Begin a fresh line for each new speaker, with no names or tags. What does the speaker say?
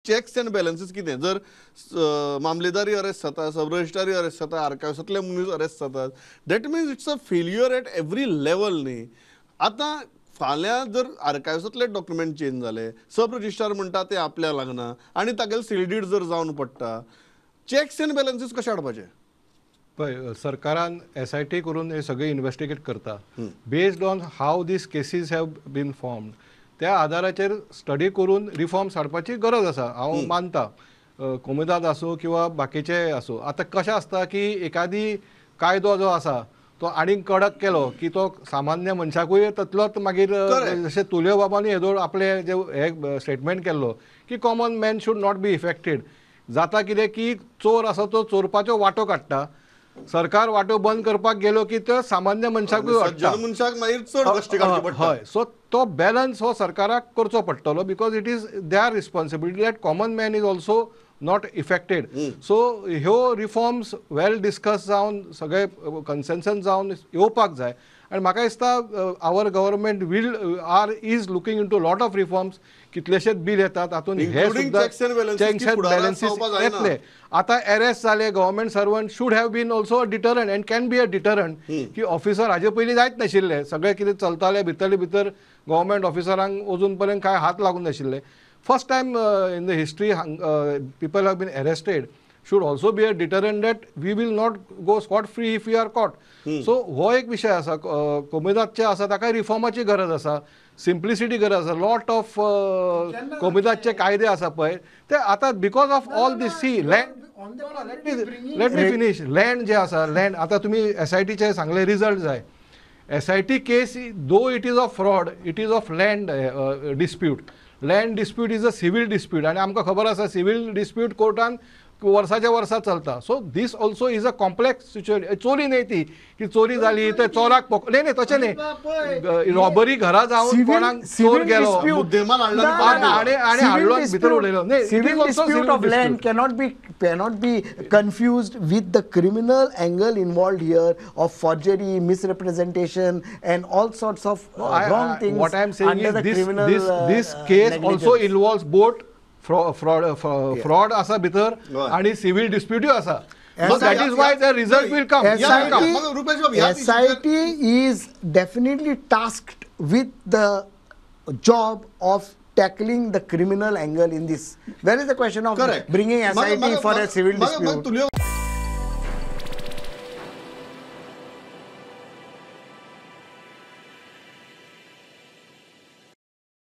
Checks and बॅलन्सीस कितें? जर मामलेदारी arrest जाता, सब रजिस्ट्रारी अरेस्ट जाता, आर्कायव्सांतले मनीस अरेस्ट जातात, that means it's a failure at every level न्ही. आतां फाल्यां जर आर्कायव्सांतले डॉक्युमेंट चेंज जाले, सब रजिस्ट्रार म्हणटा ते आपल्याक लागना आनी तागेले सेल डीड जर जावन पडटा, चॅक्स अँड बॅलन्सीस कशें हाडपाचे?
पळय, सरकारान एसआयटी करून हे सगळे इन्वेस्टिगेट करता. Based on how these cases have been formed, त्या आधाराचेर स्टडी करून रिफॉर्म्स हाडपाची गरज आसा, हांव मानता. कोमुनिदाद आसूं किंवा बाकीचे आसूं, आतां कशें आसता की एकादी कायदो जो आसा तो आनीक कडक केलो की तो सामान्य मनशाकूय ततलोच मागीर जशें तुल्यो बाबांनी येदोळ आपले जे हे स्टेटमेंट केल्लो की common man should not be affected. जाता कितें की चोर आसा तो चोरपाच्यो वाटो काडटा, सरकार वाटो बंद करपाक गेलो की त्यो सामान्य मनशाकूय
सज्जन मनशाक मागीर चड कश्ट काडचे पडटा.
हय, सो तो बॅलन्स हो सरकाराक करचो पडटलो because it is their responsibility that common man is also not affected. So ह्यो रिफॉर्म्स वेल डिस्कस जावन सगळे कन्सेन्सस जावन येवपाक जाय. आनी म्हाका दिसता our government will are is looking into lot of reforms. कितलेशेच बील येतात तातूंत हे सुद्दां
चॅक्स
अँड बॅलन्सीस येतले. आतां एरेस्ट जाले government servant should have been also a deterrent and can be a deterrent की ऑफिसर हाजे पयलीं जायत नाशिल्ले, सगळें कितें चलतालें भितरले भितर, गव्हर्मेंट ऑफिसरांक अजून पर्यंत कांय हात लागूंक नाशिल्ले. First time in the history people have been arrested should also be a deterrent that we will not go scot free if we are caught. So हो एक विशय आसा. कोमुनिदादचे आसा ताका रिफॉर्माची गरज आसा, सिम्प्लिसिटी गरज आसा. लॉट ऑफ कोमुनिदादचे कायदे आसा पळय ते आतां because of all this see land, let me finish. Land जे आसा, लँड आतां तुमी एसआयटीचे सांगले रिजल्ट जाय. SIT case though it is of fraud, it is of land dispute. Land dispute is a civil dispute आनी आमकां खबर आसा सिवील डिस्प्यूट कोर्टान वर्साच्या वर्सा चलता. So this also is a complex situation. चोरी न्हय ती की चोरी जाली ते चोराक न्हय न्हय तशें न्हय, रॉबरी घरा जावन कोणाक चोर गेलो आनी आनी हाडलो भितर उडयलो न्हय.
Civil dispute of land cannot be confused with the criminal angle involved here of forgery, misrepresentation and all sorts of wrong things.
What I am saying is this case also involves both fraud आसा भितर आणि civil डिस्प्युटूय आसा. That is why the result will come.
SIT is definitely tasked with the job of tackling the criminal angle in this. Where is the question of
Correct.
Bringing SIT for a civil dispute?